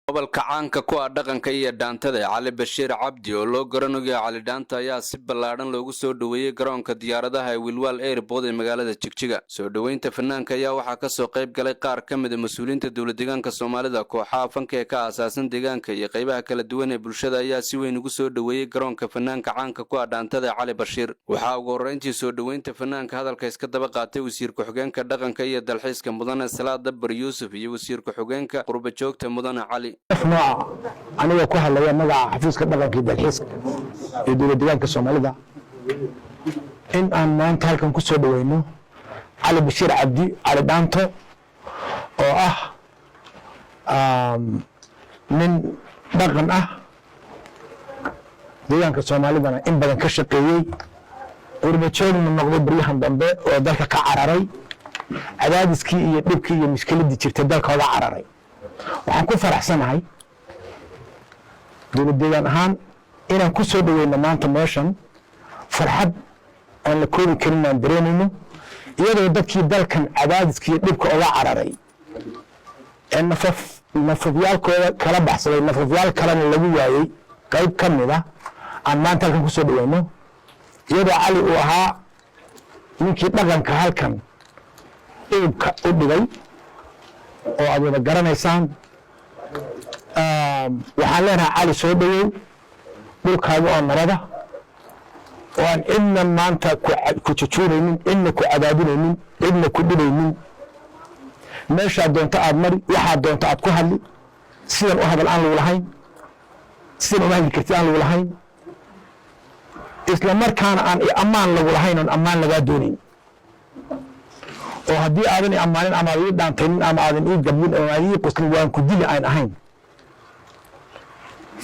Gobolka caanka ku ah dhaqanka iyo dhaantada, Cali Bashiir Cabdi oo loo garanayo Cali Dhaanta, ayaa si ballaadhan loogu soo dhoweeyey garoonka diyaaradaha ee Wilwaal Airport ee magaalada Jigjiga. Soo dhoweynta fanaanka ayaa waxaa kasoo qayb galay qaar ka mid ah mas-uuliyiinta dowlad deegaanka Soomaalida, kooxaha fanka ee ka aasaasan deegaanka iyo qaybaha kala duwan ee bulshada ayaa si weyn ugu soo dhoweeyey garoonka fanaanka caanka ku ah dhaantada, Cali Bashiir. Waxaa ugu horreyntii soo dhoweynta fanaanka hadalka iska daba qaatay wasiir ku-xigeenka dhaqanka iyo dalxiiska, Mudane Salaad Dabar Yuusuf, iyo wasiir ku-xigeenka qurba joogta, Mudane Cali. Nooca anigoo ku hadlaya magaca xafiiska dhaqanka iyo dalxiiska ee dowlad deegaanka Soomaalida, in aan maanta halkan ku soo dhaweyno Cali Bashiir Cabdi, Cali Dhaanto, oo ah nin dhaqan ah, deegaanka Soomaalidana in badan ka shaqeeyey, qurbajoogna noqday baryahan dambe oo dalka ka cararay, cadaadiskii iyo dhibkii iyo mushkiladii jirtay dalka oga cararay. Waxaan ku faraxsanahay dowlad deegaan ahaan inaan ku soo dhaweyno maanta meeshan. Farxad aan la koobi karin aan dareemayno, iyadoo dadkii dalkan cadaadiskii iyo dhibka oga cararay ee nafaf nafafyaalkooda kala baxsaday, nafafyaal kalena lagu waayey qayb ka mid ah, aan maanta halkan ku soo dhaweyno, iyadoo Cali uu ahaa ninkii dhaqanka halkan udubka u dhigay oo aad wada garanaysaan. Waxaan leenahay, Cali, soo dhawow dhulkaaga oo nabada oo aan cidna maanta ku jujuunaynin, cidna ku cadaadinaynin, cidna ku dhibaynin. Meeshaad doonto aad mari, waxaad doonto aad ku hadli, sidan u hadal aan lagu lahayn, sidan uma hadli kartid aan lagu lahayn, isla markaana aan ammaan lagu lahayn, oon ammaan lagaa doonayn, oo haddii aadan i ammaanin ama aad ii dhaantaynin ama aadan ii gabyin oo aadan ii qoslin, waan ku dili aan ahayn.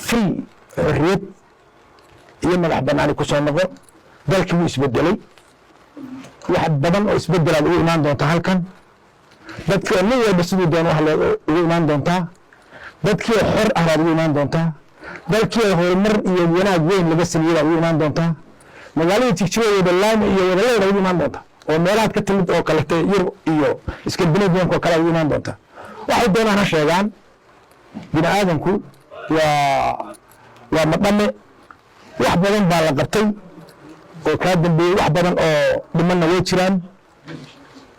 Free, xorriyad iyo madax banaani ku soo noqo. Dalkii wuu isbedelay, wax badan oo isbedelaad ugu imaan doontaa halkan. Dadkii oo nin walba siduu doono wax ugu imaan doontaa, dadkii oo xor ah baad ugu imaan doontaa, dalkii oo horumar iyo wanaag weyn laga sameeyey baad ugu imaan doontaa, magaalada Jigjiga wada laami iyo wada leer ugu imaan doontaa, oo meelahaad ka timid oo kalete, Yurub iyo Scandinavianka oo kale ugu imaan doontaa. Waxay doonaan ha sheegaan, bini aadamku waa madhame. Wax badan baa la qabtay oo kaa dambeeyey, wax badan oo dhimanna way jiraan.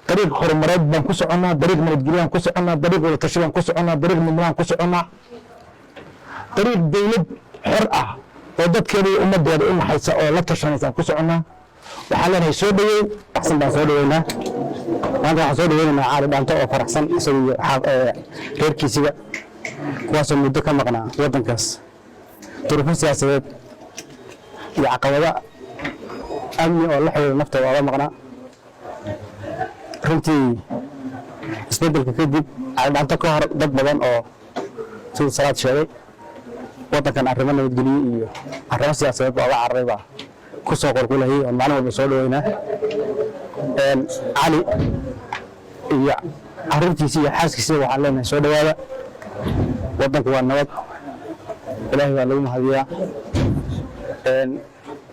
Dariiq horumareed baan ku soconnaa, dariiq nabadgelyaan ku soconnaa, dariiq wada tashi baan ku soconnaa, dariiq midnimo ku soconnaa, dariiq dowlad xor ah oo dadkeeda iyo ummaddeeda u naxaysa oo la tashanaysaan ku soconnaa. Waxaan leenahay, soo dhawow. Faraxsan baan soo dhaweynaa. Maanta waxaan soo dhaweynaynaa Cali Dhaanto oo faraxsan, isaga iyo reerkiisiba, kuwaasoo muddo ka maqnaa waddankaas duruufo siyaasadeed iyo caqabado amni oo la xiriira naftooda ooga maqnaa. Runtii, isbeddelka kadib, Cali Dhaanto ka hor, dad badan oo siduu Salaad sheegay waddankan arrimo nabadgelyo iyo arrimo siyaasadeed baa oga cararay baa ku soo qulqulayay oon maalin walba soo dhaweynaa. Cali iyo caruurtiisa iyo xaaskiisa waxaan leenahay, soo dhawaada, waddanku waa nabad, Ilaahay baa lagu mahadiyaa.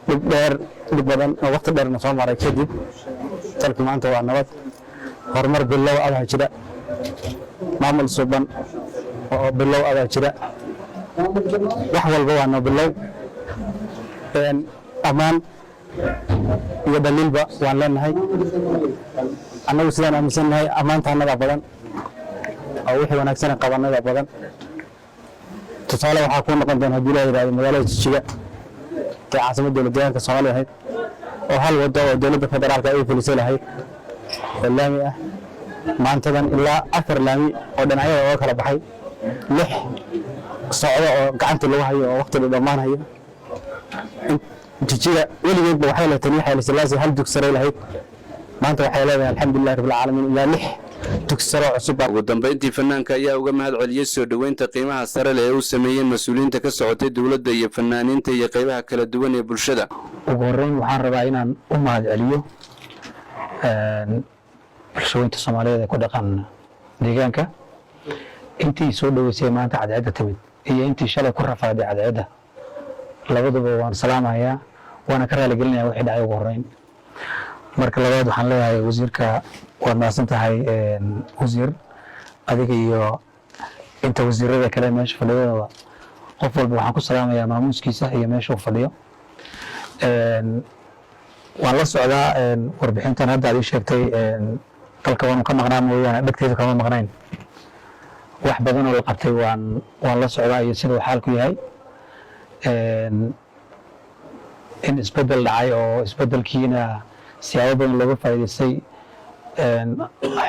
Dhib dheer, dhib badan oo waqti dheerna soo maray kadib, dalku maanta waa nabad. Horumar bilow adaa jira, maamul suban oo bilow adaa jira, wax walba waa noo bilow. Ammaan iyo dhaliilba waan leenahay. Annagu sidaan aaminsannahay, ammaanta annagaa badan oo wixii wanaagsana qabanada badan. Tusaale waxaa kuu noqon doona, haddii la yidhahdo, magaalada Jijiga ee caasimadda dowlad deegaanka Soomaaliya ahayd, oo hal wado oo dowladda federaalka ay fulisay lahayd oo laami ah, maantadan ilaa afar laami oo dhinacyada ooga kala baxay, lix socdo oo gacanta lagu hayo oo waqti dhammaanhayo. Jijiga weligeedba waxay lahayd tani Xayla Sillaasi hal dugsi sare lahayd. Maanta waxay leedahay, alxamdulillahi rabbil caalamiin, ilaa lix dugsi sare oo cusub. Ugu dambeyntii, fanaanka ayaa uga mahad celiyey soo dhoweynta qiimaha sare leh ee uu sameeyeen mas-uuliyiinta ka socotay dowladda iyo fanaaniinta iyo qaybaha kala duwan ee bulshada. Ugu horreyn, waxaan rabaa inaan u mahad celiyo bulshooyinta Soomaaliyeed ee ku dhaqan deegaanka, intii soo dhoweysay maanta cadceedda timid iyo intii shalay ku rafaaday cadceedda. Labaduba waan salaamayaa, waana ka raaligelinaya wixii dhacay ugu horreyn. Marka labaad, waxaan leeyahay wasiirka, waad mahadsan tahay wasiir, adiga iyo Inta wasiirada kale meesha fadhiyadaba, qof walba waxaan ku salaamayaa maamuuskiisa iyo meesha uu fadhiyo. Waan la socdaa warbixintan hadda aad ii sheegtay. Dalka waanu ka maqnaa mooyaane, dhegteyda kama maqnayn. Wax badan oo la qabtay waan la socdaa iyo siduu xaalku yahay, in isbedel dhacay oo isbedelkiina siyaabo badan looga faa'iidaystay,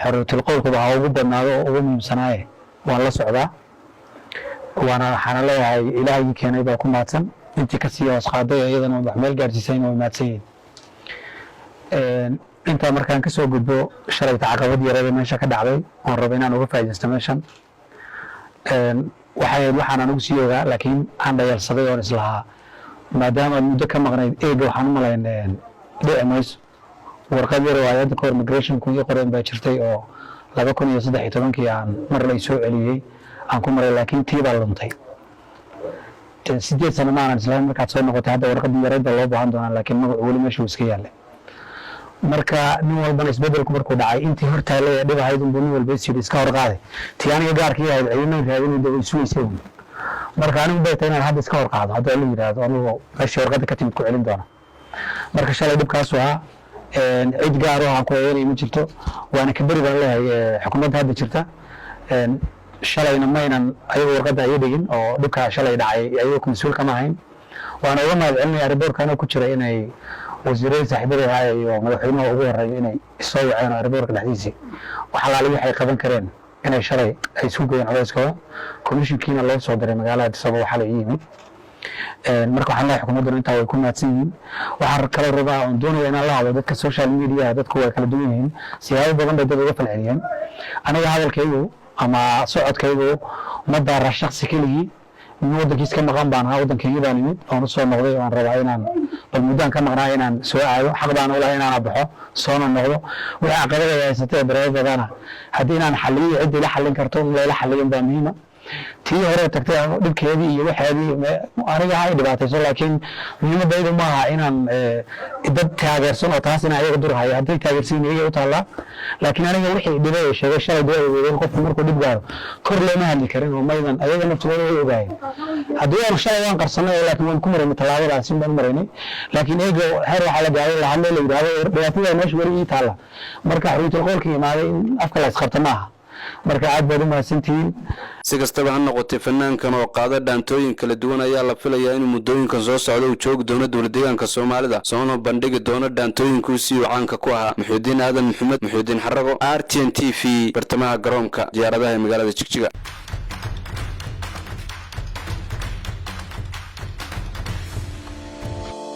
xorriyatul qowlkuba ha ugu badnaado oo ugu muhiimsanaaye, waan la socdaa. Waana waxaana leeyahay, Ilaahagii keenay baa ku mahadsan. Intii kasii hoos qaaday iyadana wax meel gaarsiisayna way mahadsan yihiin. Intaa markaan kasoo gudbo, shalayta caqabad yarada meesha ka dhacday oon rabo inaan uga faa'iidaysto meeshan, waxay ahayd waxaan anigu sii ogaa, laakiin aan dhayalsaday oon islahaa maadaama aad muddo ka maqnayd eega, waxaan u malayn dhici mayso. Warqad yar oo hay'adda kahor migrationku ii qoreen baa jirtay oo 2013-kii aan mar la soo celiyey aan ku maray, laakiin tii baa luntay. 8 sano ma aanan islahayn markaad soo noqotay hadda warqadii yareyd baa loo baahan doonaa, laakiin magacu weli meesha uu iska yaallay. Marka nin walbana isbedelku markuu dhacay, intii hor taallay ee dhib ahayd unbuu nin walba is yidhi iska hor qaaday. Tii aniga gaarkii ahayd ciidamay raadinayda, way sugaysay un. Marka anigu bay tahay inaan hadda iska hor qaado haddii la yidhaahdo, anigoo meeshii warqadda ka timid ku celin doona. Marka shalay dhibkaasu ahaa, cid gaar oo aan ku eedeynaya ma jirto, waana ka beri baan leeyahay xukuumadda hadda jirta. Shalayna maynan ayagu warqadda ay dhigin oo dhibkaa shalay dhacay ayagu mas-uul kama ahayn. Waana uga mahad celinaya airportka anoo ku jira inay wasiiradii saaxiibada ahaa iyo madaxweynaha ugu horeeya inay isoo waceen oo airportka dhexdiisii wax alaali waxay qaban kareen inay shalay ay isku geeyeen culayskooda, commissionkiina loo soo diray magaalada Addis Ababa xalay ii yimid. Marka waxaan leeyahay xukuumadduna intaa way ku mahadsan yihiin. Waxaan kaloo rabaa oon doonaya inaan la hadlo dadka social media. Dadku way kala duwan yihiin, siyaabo badan bay dad uga falceliyeen. Aniga hadalkaygu ama socodkaygu ma daara shaksi keligii. Nin waddankiis ka maqan baan ahaa, waddankaygii baan imid oon usoo noqday, oon rabaa inaan bal muddaan ka maqnaa inaan soo aado. Xaq baan u lahay inaana baxo soona noqdo. Wixii caqabada ay haysatay ee dareero badana haddii inaan xalliyo, cidda ila xallin karto in layla xalliyin baa muhiima. Tii hore tagtay dhibkeedii iyo waxeedii aniga ha i dhibaatayso, laakiin muhiimadaydu ma aha inaan dad taageersan oo taas inaan ayaga durhayo. Hadday taageersan iyaga u taallaa, laakiin aniga wixii dhibay ay sheegay shalay dee ay weydeen. Qofku markuu dhib gaaro kor looma hadli karin oo maydan ayaga naftooda way ogaayeen. Haddii aanu shalay waan qarsanay, laakiin waan ku maraynay tallaabadaasi baan u maraynay. Laakiin eega heer waxaa la gaaray la hadlo, la yidhaahdo dhibaatada meesha weli ii taalla. Marka xorriyatul qowlka imaaday in afka la isqabta ma aha. Marka aad baad u mahadsantihiin. Si kastaba ha noqotay, fanaankan oo qaada dhaantooyin kala duwan ayaa la filayaa inuu muddooyinkan soo socda uu joogi doono dowladdeegaanka Soomaalida, soona bandhigi doono dhaantooyinkuusii uu caanka ku ahaa. Muxuudiin Aadan Maxamed, Muxuudiin Xarago, RTN TV, bartamaha garoonka diyaaradaha ee magaalada Jigjiga.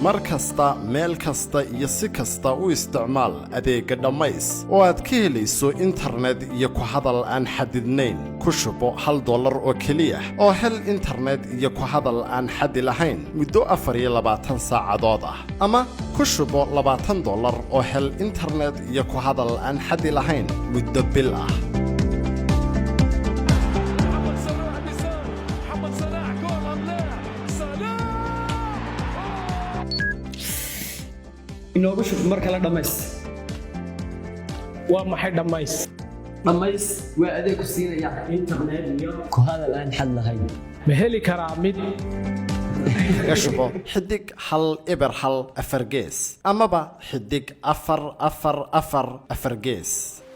Mar kasta, meel kasta iyo si kasta u isticmaal adeegga Dhammays oo aad ka helayso internet iyo ku hadal aan xadidnayn. Ku shubo $1 oo keliya oo hel internet iyo ku hadal aan xadi lahayn muddo 24 saacadood ah, ama ku shubo $20 oo hel internet iyo ku hadal aan xadi lahayn muddo bil ah. محمد صلاح بيسار، محمد صلاح، جول ام لا؟ صلاح! Inoogu shub mar kale Dhammays. Waa maxay Dhammays? Dhammays waa adeeg ku siinaya internet iyo ku hadal aan xad lahayn. Ma heli karaa mid Kaga shubo *104# amaba *444#.